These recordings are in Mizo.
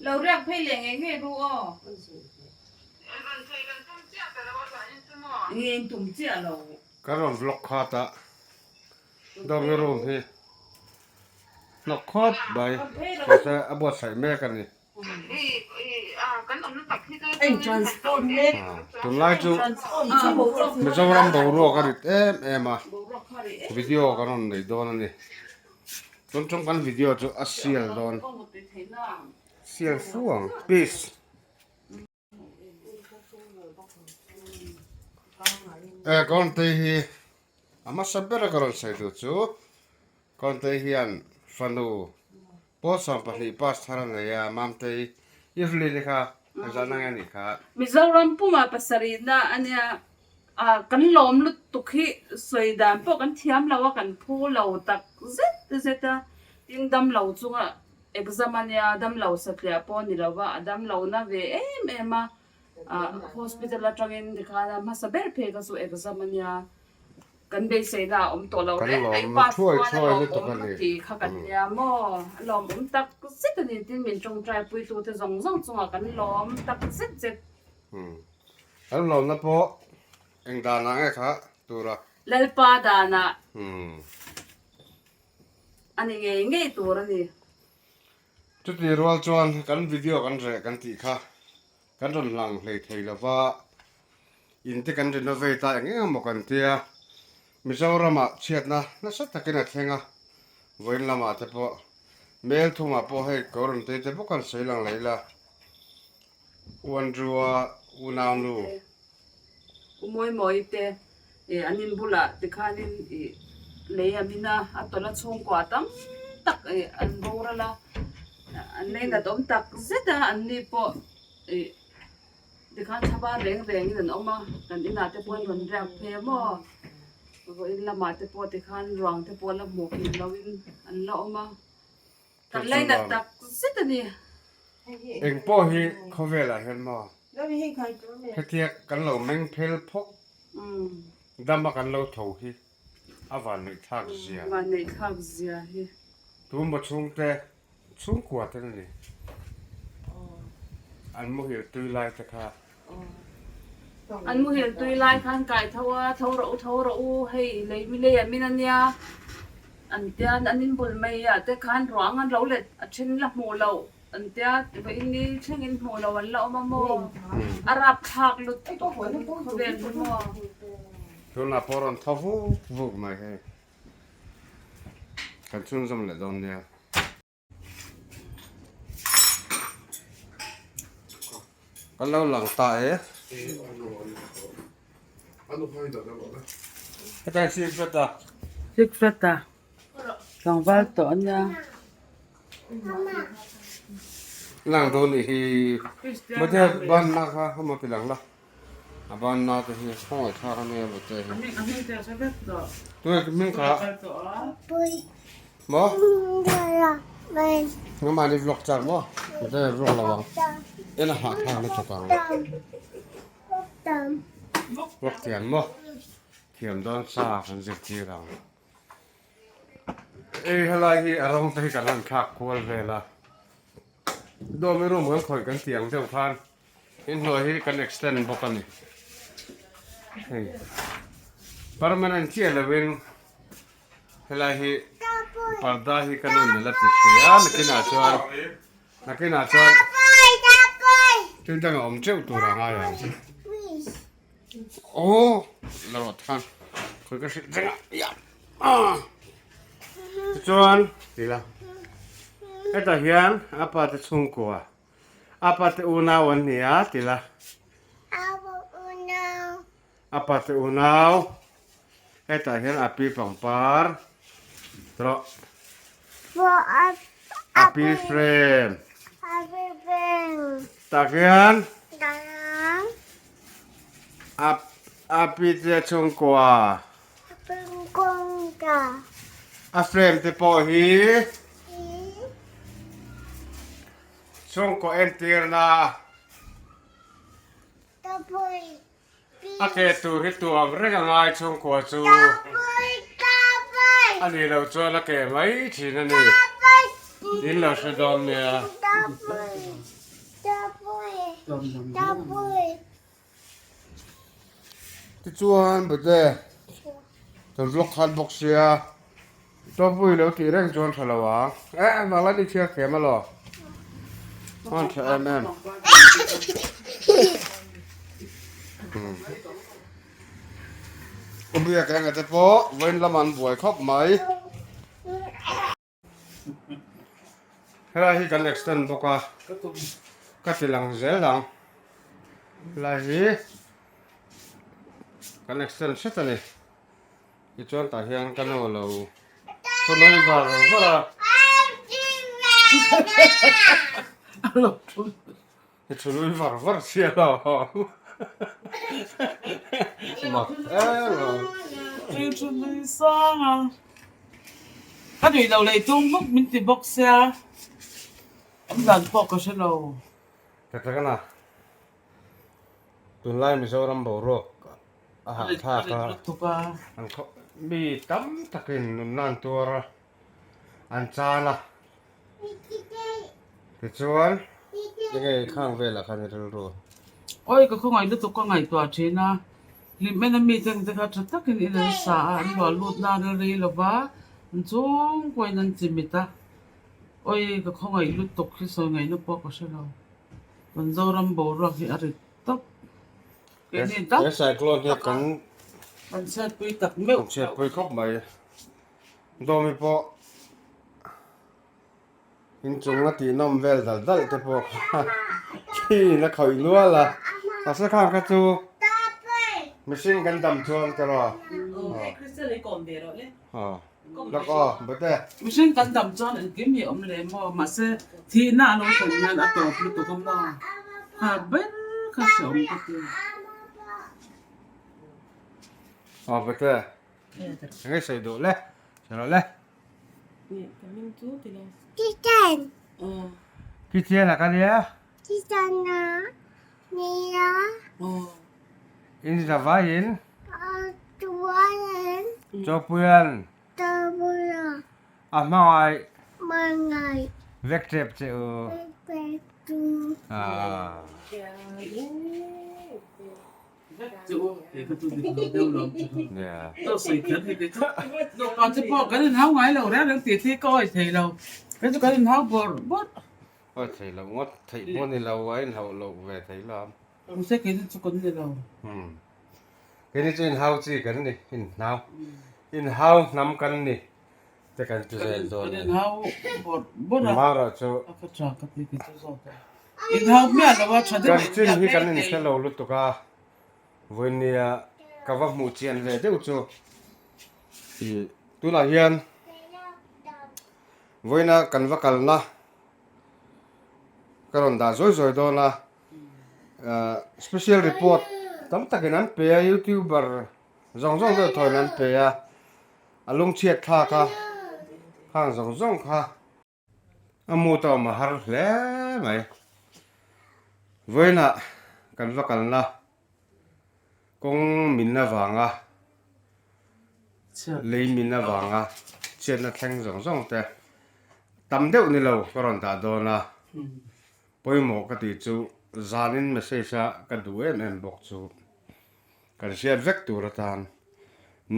Lo riak phei leh ngei ngei ru aw. Nge in tum chiah lo. Kan rawn vlog khat a dawmi room hi hnawk khawp mai mahse a buatsaih mek a ni. Tunlai chu Mizoram boruak a rit em em a video kan rawn nei dawn a ni tun chung kan video chu a sial dawn sial fu ang peace. E Kawngtei hi a hmasa ber a ka rawn sawi duh chu Kawngtei hian fanu pawl 12 pass thar a nei a Mamtei i hlui te kha engzah nge anih kha. Mizoram pumah pasarihna a nia a kan lawm lutuk hi sawi dan pawh kan thiam lo a kan phu lo tak zet zet a tin dam lo chunga Exam a nia, damlo satliah pawh a ni lo va, a damlo na ve em em a, ah hospital atangin tikhan a hmasa ber phei kha chu exam a nia, kan beiseina a awm tawh lo reng mai, pass chuan a lawmawm tih kha kan nia maw, a lawmawm tak zet a ni, tin min tawngtai puitute zawng zawng chungah kan lawm tak zet zet. Kan lawmna pawh eng danah nge kha tura? Lalpa danah. A ni ngei ngei tur a ni. Chuti rual chuan kan video kan reh kan tih kha kan rawn hlang hlei thei lo va, in te kan renovate a eng eng emaw kan tia, Mizoramah chhiatna nasa takin a thleng a, vawiin lamah te pawh mel thumah pawh hei ko rawn tei te bawk an sawi lang leh ila, U Andrew-a unaunu. U Mawimawi te ih an in bulah tikhanin ih lei a min a, a tawlh a chhungkua tam tak ih an boral a, an leinat awm tak zet a, an ni pawh ih tikhan thlava reng rengin an awm a, kan inah te pawh an rawn riak phei a maw, vawiin lamah te pawh tikhan ruang te pawh la hmuh kim loin an la awm a. Kan lainat tak zet a ni. Eng pawh hi khawvelah hian maw hetia kan lo meng phel phawk dama kan lo tho hi a vanneihthlak zia. Vanneihthlak zia hi. Tumba chhungte chhungkua te ni. An muhil tui lai te kha. An muhil tui lai khan kai tho a, tho rawh u, tho rawh u, hei lei mi lei a min a nia an tia an inbul mai ah te khan ruang an lo let a then la hmuh loh an tia vawiin ni thlengin hmuh loh an la awm a maw a rapthlak lutuk khawvel hi maw. Tunah pawh rawn tho vuk vuk mai hei kan chhunzawm leh dawn nia. Kan lo lang ta e. Hetlai secret a. Secret a. Tlangval tawh a nia. Lang dawn nih hi. Mate ban na kha hama ti lang la. A ban na te hi khawngaih thlak a nia mate hi. Tunge hming kha. Maw? Nangmahni vlog chak maw? Mate vlog lo ang. En a hahthlak lutuk ang. Vlog thiam maw? Thiam dawn sa kan zirtir ang. Ei helai hi a rawng te hi kan han thlak kual vel a. Dawmi room kan khawih kan tih ang deuh khan inhnuai hi kan extend bawk a ni. Hei permanent chiah lovin helai hi parda hi ka nun la ti hria nakinah chuan nakinah chuan thil dang a awm teuh tur a ngai ang. Aw la rawh than khawi ka hrilh reng a ya ah tichuan ti la hetah hian a pa te chhungkua a pa te unau an ni a ti la a pa te unau hetah hian a pi pangpar rawh a pi frame tah khian A a pi te chhungkua. A frame te pawh hi chhungkaw entirna a ke tur hi tuam reng a ngai chhungkua chu a nih loh chuan a ke mai thin a ni. In lo hre dawn nia. Tichuan bute kan vlog khat bawk sia Tawpui lo tih reng chuan tha lo ang. Eh vang la ni chhiar thiam alaw. Hman tha em em. Ubiak enga te pawh vawiin lam an buai khawp mai. Helai hi kan extend bawk a, ka ti lang zel ang. Helai hi kan extend hret a ni. Tichuan tah hian ka nu lo thu nawi var var a. I thu nui var var sia lo. Mak em lo. I thu nui sang a. Ka nuih loh leh tum bawk min ti bawk sia. Awm dan pawh ka hre lo. Tak tak a na. Tunlai Mizoram boruak a hahthlak a. An khaw mi tam takin nunna an tuar a. An chan a. Tichuan, enge khang velah khan i rilru? Awi ka khawngaih lutuk ka ngaihtuah thin a, hlimhmena mite ang te kha tha takin in an sa a, an luah lut nan a rei lova, an chhungkuain an chimit a, awi ka khawngaih lutuk hi sawi ngaihna pawh ka hre lo, kan Zoram boruak hi a rit tawp, keini dam He cyclone hi kan kan chhiatpui tak meuh kan chhiatpui khawp mai, Dawmi pawh. Inchung a tih nawm vel dal dal te pawh kha khi in a khawih nual a, mahse khang kha chu mihring kan dam chuan ka rawh aw lawk aw bute. Mihring kan dam chuan engkim hi a awm leh maw mahse thihna a lo thlen hian a tawp lutuk a maw kha ber kha hreawm ka ti. Aw bute enge sawi duh le sawi rawh le. Kitchen a ka nia. In zavaiin. Chawpuian. A hmangaih. Vek tep che u. Awi thei lo ngawt theih pawh ni lo a inhauh loh ve thei lo am. Keini chu inhau chi kan ni inhnau inhau hnam kan ni te kan ti zel dawn a ni. Mara chu kan chin hi kan inhre lo lutuk a vawinia ka va hmuh chian ve deuh chu ih tunah hian vawiina kan va kalna ka rawn dah zawi zawi dawn a ah special report tam takin an pe a youtuber zawng zawng deuh thawiin an pe a a lungchhiat thlak a khang zawng zawng kha. A mu ta awm a har hle mai. Vawiinah kan va kalna kawng min avanga lei min avanga chhiatna thleng zawng zawng te tam deuh ni lo ka rawn dah dawn a, pawimawh ka tih chu zanin message a ka duh em em bawk chu kan hriat vek tur atan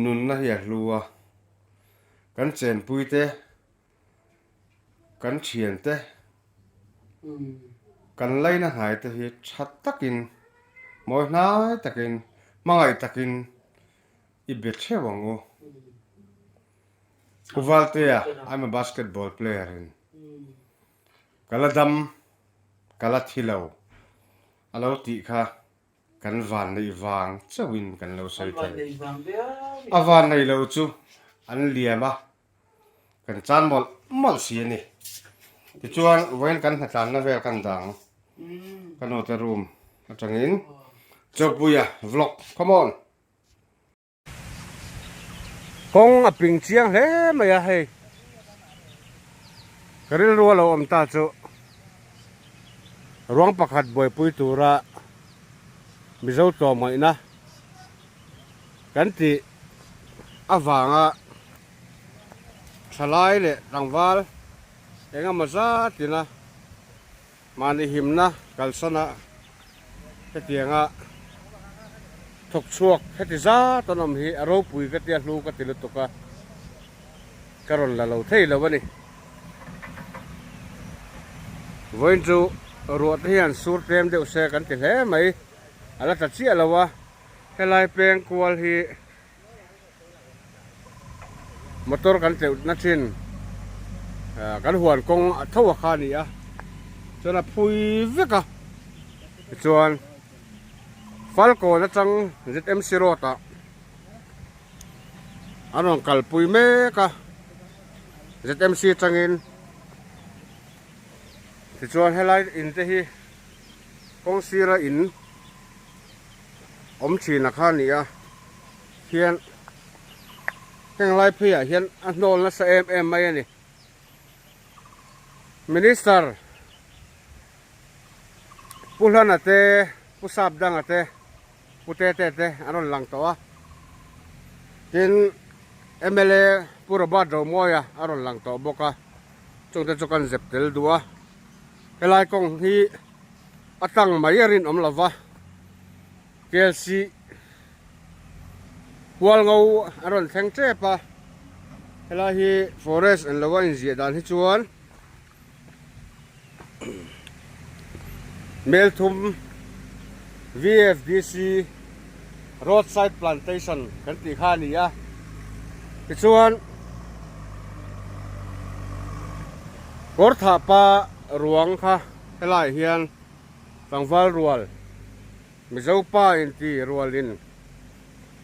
nunna hi a hlu a, kan chenpui te. Kan thiante, kan laina hnai te hi tha takin, mawi hnai takin, hmangaih takin i be theuh ang u. Pu Valtea, I'm a basketball player in ka la dam, ka la thi lo a lo tih kha Kan vanneih vang chauhin kan lo sawi thei. A vanneih lo chu an liam a, kan chan mawlh mawlh si a ni. Tichuan vawiin kan hnatlanna vel kan dang ka nute room atangin Chawkpuia vlog come on. Kawng a ping chiang hle mai a hei ka rilru a lo awm ta chu ruang pakhat buaipui tura Mizo tlawmngaihna kan tih avanga thalai leh tlangval. Engemaw zatin a mahni himna kalsana hetianga thawk chhuak heti zat an awm hi a ropui ka tia hlu ka ti lutuk a, ka rawn la lo thei lo a ni. Vawiin chu ruah te hian sur tlem deuh se kan ti hle mai, a la tla chiah lo a, helai peng kual hi. Motor kan tleuh na thin kan huan kawng a tho a kha a ni a chuan a phui vek a tichuan Falkawn atang ZMC road ah an rawn kalpui mek a ZMC atangin tichuan helai in te hi kawng sira in awm thin a kha a ni a. Hian heng lai pheiah hian a hnawl nasa em em mai a ni. Minister Pu Hlana te, Pu Sapdanga te, Pu Tete te an rawn lang tawh a. Tin, mla Pu Robert Romawia a rawn lang tawh bawk a. Chungte chu kan zep tel duh a. Helai kawng hi a tlang mai a rinawm lova. KLC Hualngo a rawn thleng tep a, helai hi forest an lo a inziah dan hi chuan Melthum VFDC roadside plantation kan tih kha a ni a, tichuan Kawrthahpa ruang kha helaiah hian tlangval rual. Mizo pa inti rualin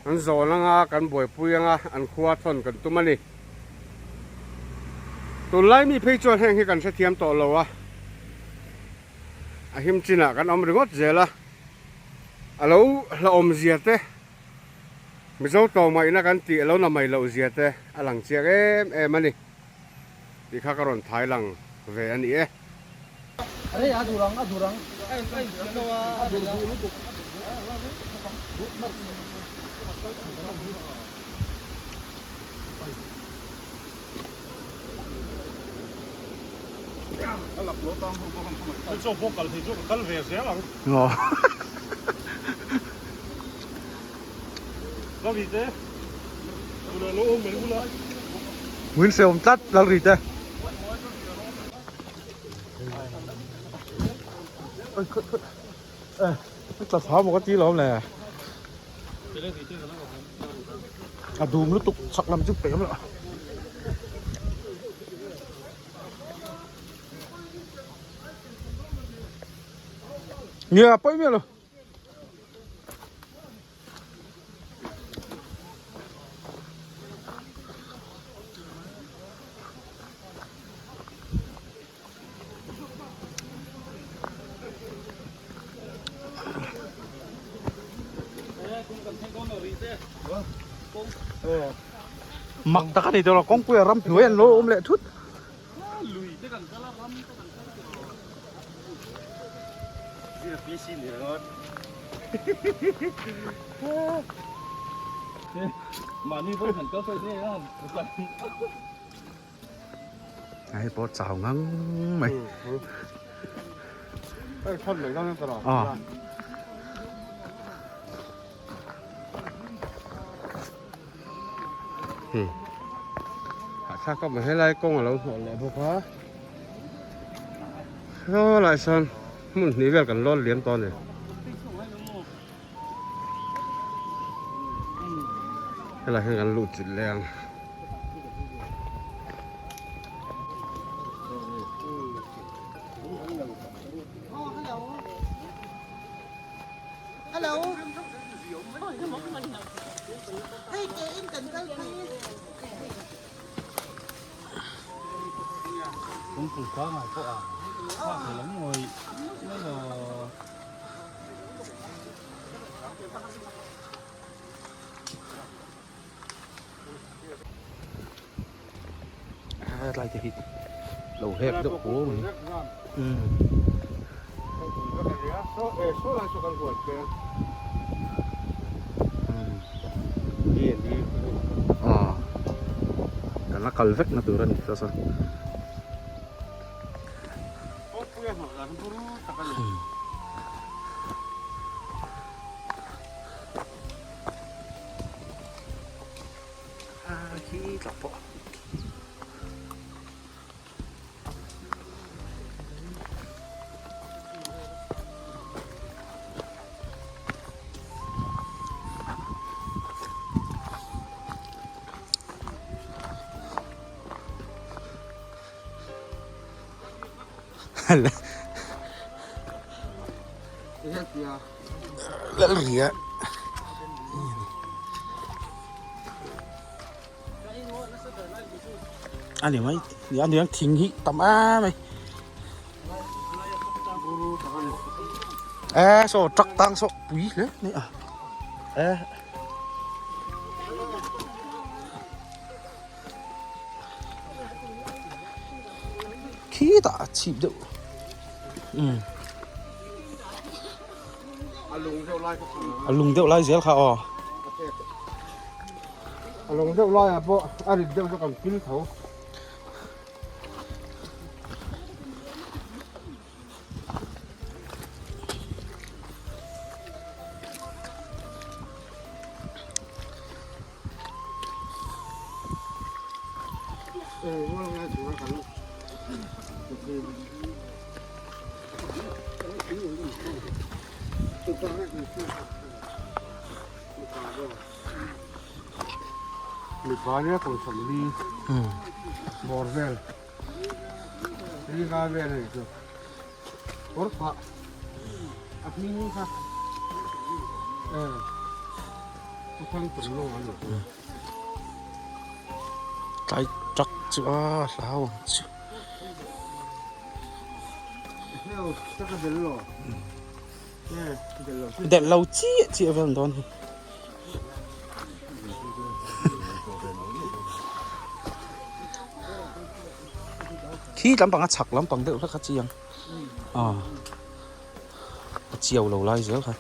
an zawn anga kan buaipui anga an khua thawn kan tum a ni. Tunlai mi phei chuan heng hi kan hrethiam tawh lo a, a him chinah kan awm ringawt zel a, a lo hlauhawm zia te, Mizo tawngmaihna kan tih a lo na mai loh zia te a lang chiang em em a ni. Tih kha ka rawn thai lang ve a ni e. Min hre awm tlat Lalri te. Tla thla maw ka ti lawm le. A dum lutuk chak lam chu peih awm loh. Nia pawi miah lo. Mak tak a ni tawh lo kawngpui a ram hnuai an lo awm leh thut. Hei pawh chau ngang mai. Aw. Thlak a helai kawng a lo hnawh leh bawk a saw lai sawn hmun hnih vel kan lawn liam tawh a ni helai hian kan luh chilh leh ang. Tlai te hi lo hek deuh huau mai. Kan la kal vek na tur a ni tlat a. Khi tah pawh. Lalria. A ni mai a ni ang thing hi tam em mai e saw truck tang saw pui hle mai a e khitah a chhip deuh um a lung deuh lai zel kha aw. A lung deuh laiah pawh a rit deuh chu kan pil tho. Mipa nia kum 40 bawr vel ringa vel a ni chu kawr phah a hming kha e thang tum lawng a ni chu. Tlai truck chu a hlau ang chu. Delh lo chiah chiah vel an dawn hi. Khi lampang a chhak lampang deuh hlek a chiang a a chiau lo lai zel kha.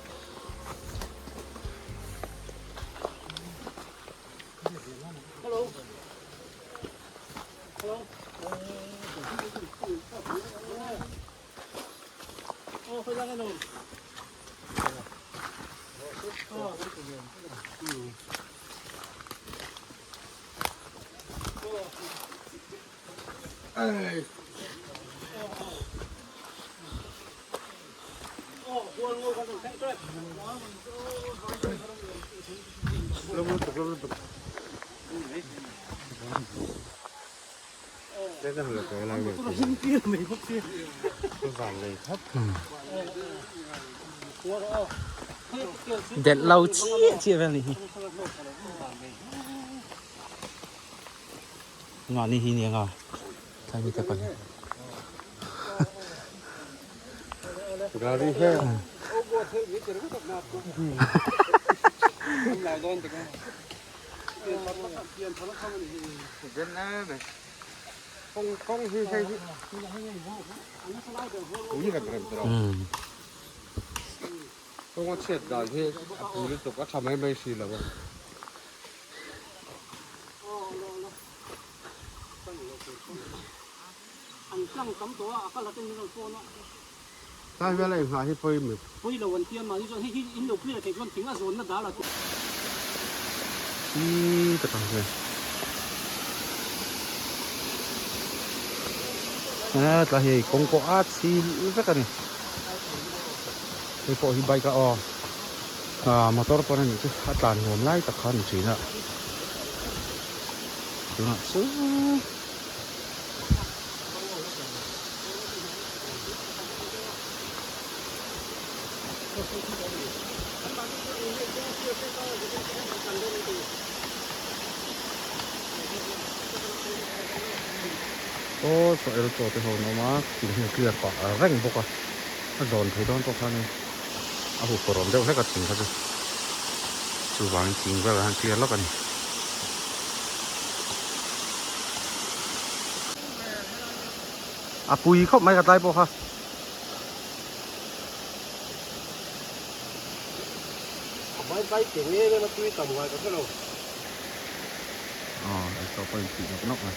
Delh lo chiah chiah vel ni hi. Nga ni hi nia nga thlai mi te pan. Gari he. Kawng a chhiat dan hi a pui lutuk a tha mai mai si lo a. Tlai vel a inghah hi pawi Hi ka tang hian a tlai hei kawng pawh a chhi vek a ni hei pawh hi bike a aw ah motor pawn a nih chu a tlan nuam lai tak kha a ni thin a tunah chuan. Aw chaw el chaw te ho an awm a thing hi a clear pah reng bawk a a zawn thei dawn pawh khanin a huphurh awm deuh hlek a thing kha chu chuvangin thing velah hian clear lawk a ni. A pui khawp mai ka tlai pawh kha. A bai bai ke nge nge na tui tam ngai ka hre lo. Aw ei tawh pawh inthih nawk nawk mai.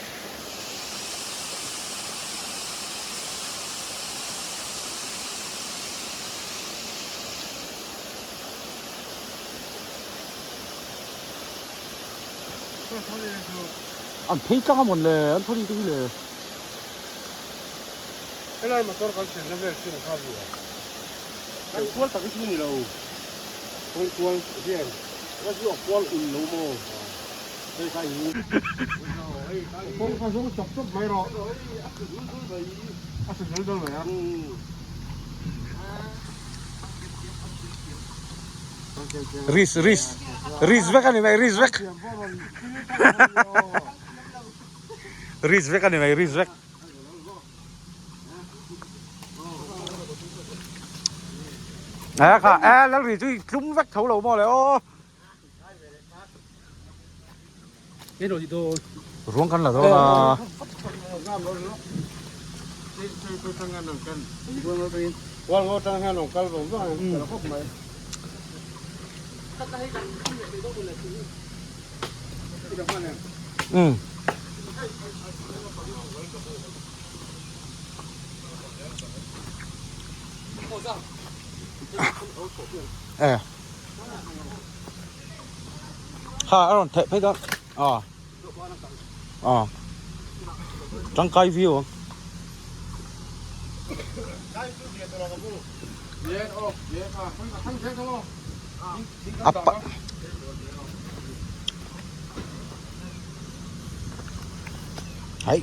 An phei tlang a mawn le an thawri te hi le. Helai motor kan thlenna vel chin kha a ni a. Kan kual tak hi chu ni lo. Kawng kual hian a chu a kual ul lo maw? Hei kha in kawng kha zawng chawp chawp mai rawh. A sa dul dul mai a. Ris ris ris vek a ni mai ris vek. Ris vek a ni mai ris vek. A kha e lal ri chu i tlum vek tho lo maw le aw. Ruang kan la dawn a. Um. E. Ha a rawn theih phei dawn. A. A. Tangkai viau ang. Apa. Hei.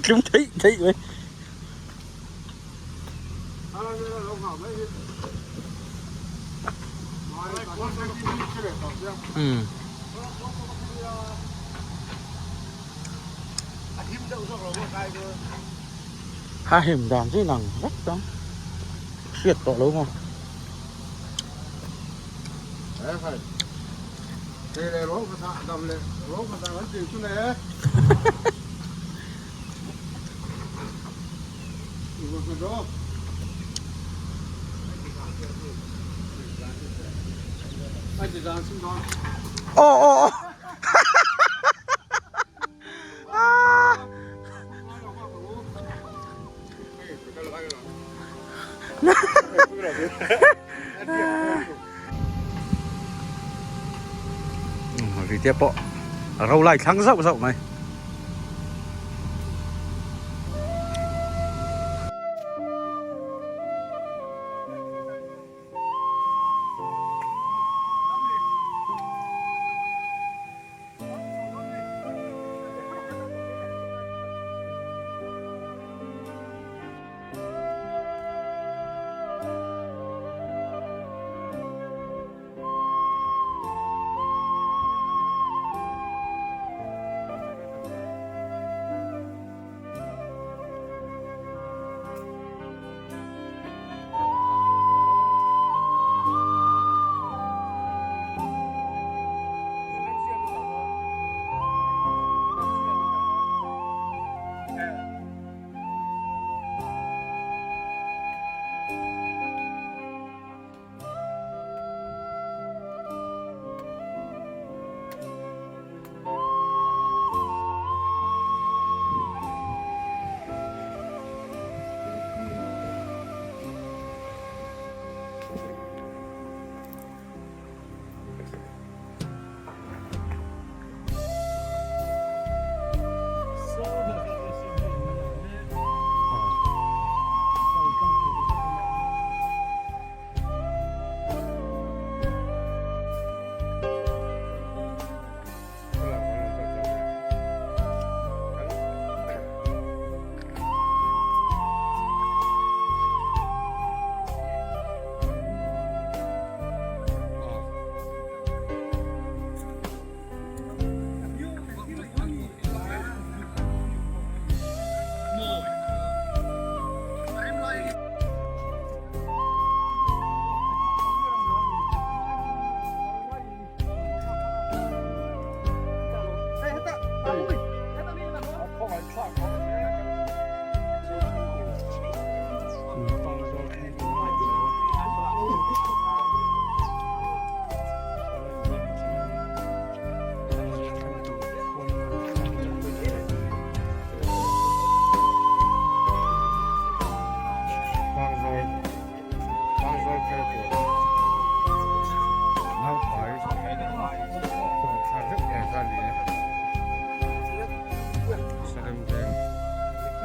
Tlum theih theih mai. Um. Ha him dan chu inang vek chuan hriat tawh lo maw. Aw aw aw. Rite pawh a ro lai thlang zauh zauh mai.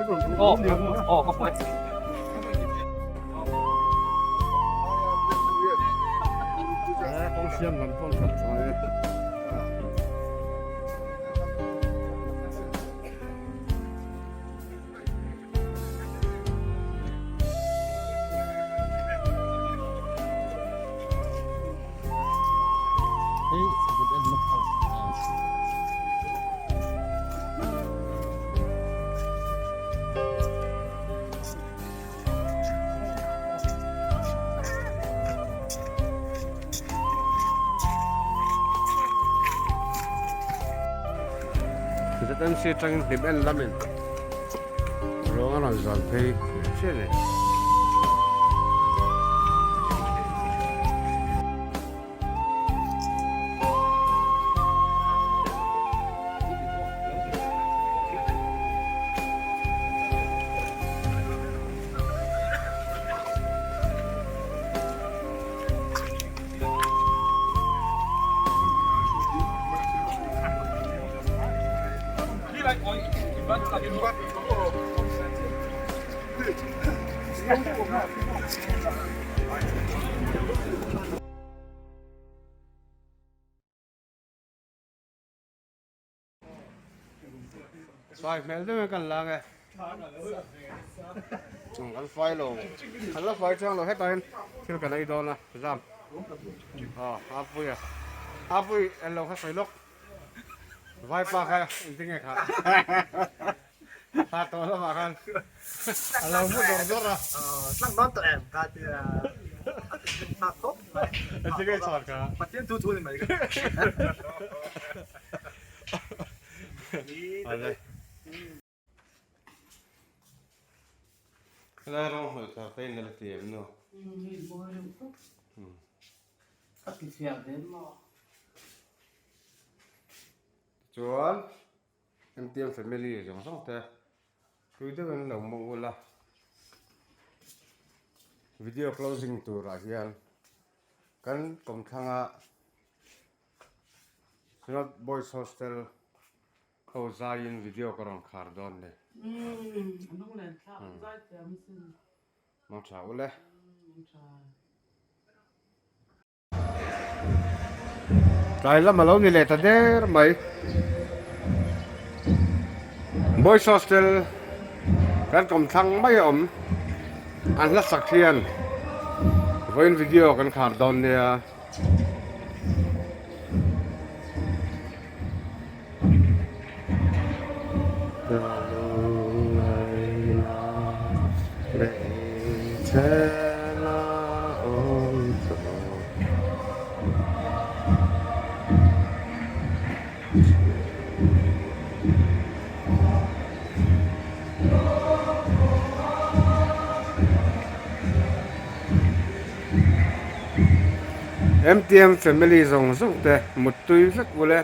Kawng siam lam pawh an khat tha e. ZMC atangin hlim en lamin ruang a rawn zan phei chiah a ni. Fai hmel deuh in kan lang e. Kan fai lo. Kan la fai chuang lo hetah hian thil kan ei dawn a zam. Aw a pui a. A pui en lo kha sawi lawk. Vaipa kha engtin nge kha. Tha tawh lamah khan a lo mu dawr dawr a. Tlang dawn tawh em ka ti a. A thinrim thlak khawp mai. Engtin nge chhuan kha? Pathian thu thu ni mai ka. Helai rawng hnawih thar te in la ti em nu? A ti fiah ve maw? Tichuan MTM family zawng zawng te tui deuhin lo mu ula video closing turah hian kan kawmthlanga Synod Boys Hostel ho zaiin video ka rawn khar dawn ni. Mang tha ule. Tlai lam a lo ni leh ta der mai. Boys Hostel kan kawmthlang mai a awm. An hla sak hian vawiin video kan khar dawn nia. MTM family zawng zawng te muttui vek ule.